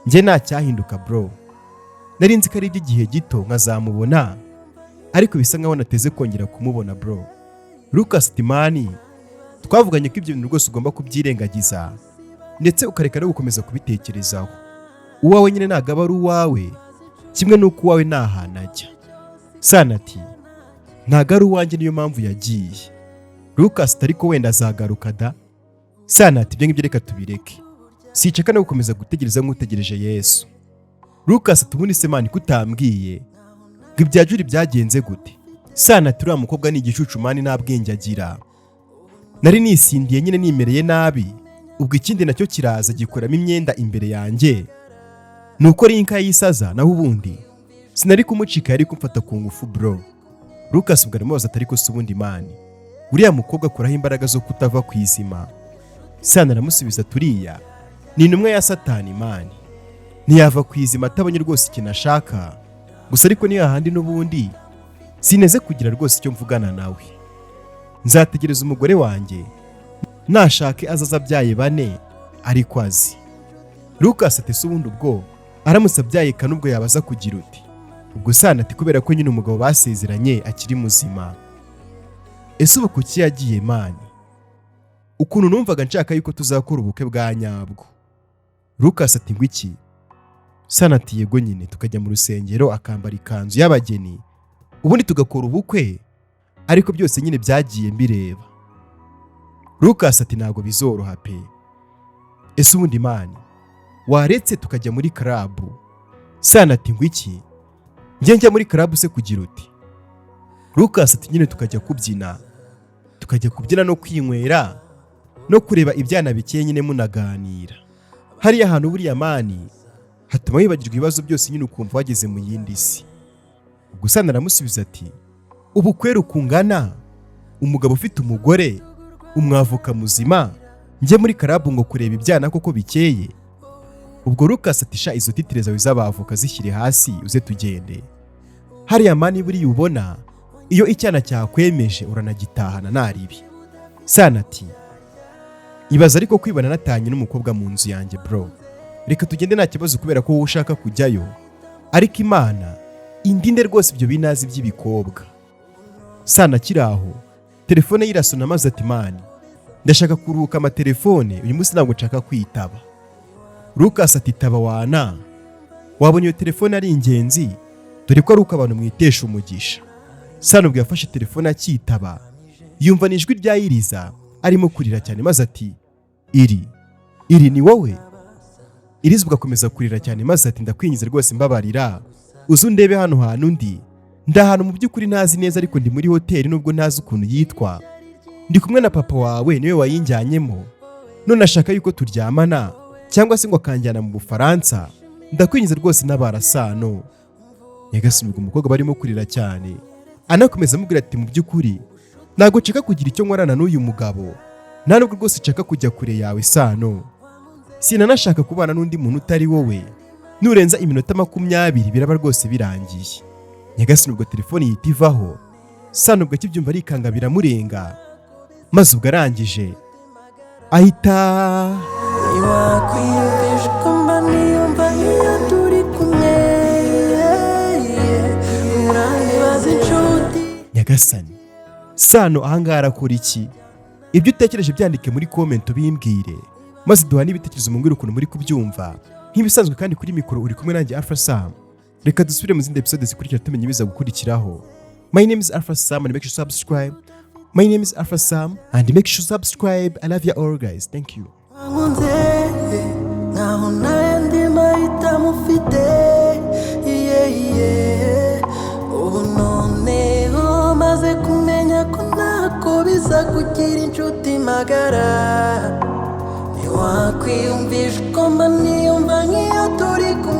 "Njye nta cyahinduka bro. Nari nzi ko ari iby'igihe gito nkazamubona, ariko bisa nkaho nateze kongera kumubona bro." Lucas ati: "Man, twavuganye ko ibyo bintu rwose ugomba kubyirengagiza, ndetse ukareka no gukomeza kubitekerezaho. Uwawe nyine ntabwo aba ari uwawe, kimwe n'uko uwawe nta hantu ajya." Sano ati: "Ntabwo ari uwanjye, niyo mpamvu yagiye." Lucas ati: "Ariko wenda azagaruka da." Sano ati: "Ibyo ngibyo reka tubireke, siceka no gukomeza gutegereza nk'utegereje Yesu." Lucas ati: "Ubundi se man, kutambwiye ngo ibya Juri byagenze gute?" Sano ati: "Uriya mukobwa ni igicucu man, nta bwenge agira. Nari nisindiye nyine nimereye nabi, ubwo ikindi nacyo kiraza gikuramo imyenda imbere yanjye, nuko rinka yisaza. Naho ubundi sinari kumucika, yari kumfata ku ngufu bro." Lucas ubwo aramubaza ati: "Ariko se ubundi man, uriya mukobwa akuraho imbaraga zo kutava ku izima?" Sano aramusubiza ati: "Uriya ni intumwa ya Satani man, ntiyava ku izima atabonye rwose ikintu ashaka gusa. Ariko niyo hahandi n'ubundi sineze kugira rwose icyo mvugana nawe. Nzategereza umugore wanjye, nashake azaza abyaye bane ariko azi." Lucas ati: "Se ubundi ubwo aramutse abyaye kane, ubwo yabaza kugira uti?" Ubwo Sano ati: "Kubera ko nyine umugabo basezeranye akiri muzima." Ese ubu kuki yagiye, man? Ukuntu numvaga nshaka yuko tuzakora ubukwe bwa nyabwo. Lucas ati: "Ngo iki?" Sano ati: "Yego nyine, tukajya mu rusengero, akambara ikanzu y'abageni, ubundi tugakora ubukwe, ariko byose nyine byagiye mbireba." Lucas ati: "Ntabwo bizoroha pe. Ese ubundi, man, waretse tukajya muri club?" Sano ati: "Ngo iki? Njye njya muri club se kugira uti?" Lucas ati: "Nyine tukajya kubyina, tukajya kubyina no kwinywera no kureba ibyana bikeye nyine, munaganira hariya hantu. Buriya, man, hatuma wibagirwa ibibazo byose nyine, ukumva wageze mu yindi si." Ubwo Sano aramusubiza ati: "Ubu kwera ukungana, umugabo ufite umugore, umwavoka muzima, njye muri club ngo kureba ibyana koko bikeye?" Ubwo Lucas ati: "Sha, izo titre zawe z'abavoka zishyire hasi, uze tugende hariya, man. Buriya ubona iyo icyana cyakwemeje uranagitahana naribi." Sana ati: "Ibaza ariko kwibana natanye n'umukobwa mu nzu yanjye. Bro, reka tugende, nta kibazo, kubera ko wowe ushaka kujyayo, ariko Imana indinde rwose ibyo binazi by'ibikobwa." Sana akiri aho, telefone ye irasona, maze ati: "Man, ndashaka kuruhuka amatelefone uyu munsi, ntabwo nshaka kwitaba." Lucas ati: "Taba wana, wabonye iyo telefone ari ingenzi, dore ko ari uko abantu mwitesha umugisha." Sano ubwo yafashe telefone akitaba, yumva ni ijwi rya Iriza arimo kurira cyane, maze ati: "Iri iri ni wowe Iriza?" Ubwo akomeza kurira cyane, maze ati: "Ndakwingize rwose, mbabarira uze undebe hano hantu ndi. Ndi ahantu mu by'ukuri ntazi neza, ariko ndi muri hoteli nubwo ntazi ukuntu yitwa. Ndi kumwe na papa wawe, niwe wayinjyanyemo, none ashaka yuko turyamana cyangwa se ngo akanjyana mu Bufaransa. Ndakwingize rwose n'abarasano." Nyagasani, ubwo umukobwa barimo kurira cyane, anakomeza amubwira ati: "Mu by'ukuri ntabwo nshaka kugira icyo nkorana n'uyu mugabo, nta nubwo rwose nshaka kujya kure yawe Sano, sinanashaka kubana n'undi muntu utari wowe. Nurenza iminota 20 biraba rwose birangiye." Nyagasani, ubwo telefone yihita ivaho. Sano ubwo akibyumva arikanga biramurenga, maze ubwo arangije ahita Ntiwakwiyumvisha uko mba niyumva iyo turi kumwe. Uranyibaza inshuti. Nyagasani, Sano ahangaha arakora iki? Ibyo utekereje byandike muri comment ubimbwire, maze duha n'ibitekerezo, mumbwire ukuntu muri kubyumva. Nk'ibisanzwe kandi, kuri mikoro uri kumwe nanjye Alpha Sam. Reka dusubire mu zindi episode zikurikira, tumenya ibiza gukurikiraho. My name is Alpha Sam and make sure to subscribe. My name is Alpha Sam and make sure to subscribe. I love you all guys, thank you. Wankunze nkaho nta yandi mahitamo ufite, yeah, yeah. Ubu noneho maze kumenya ko ntako biza kugira inshuti magara. Ntiwakwiyumvisha uko mba niyumva nk'iyo turi kumwe.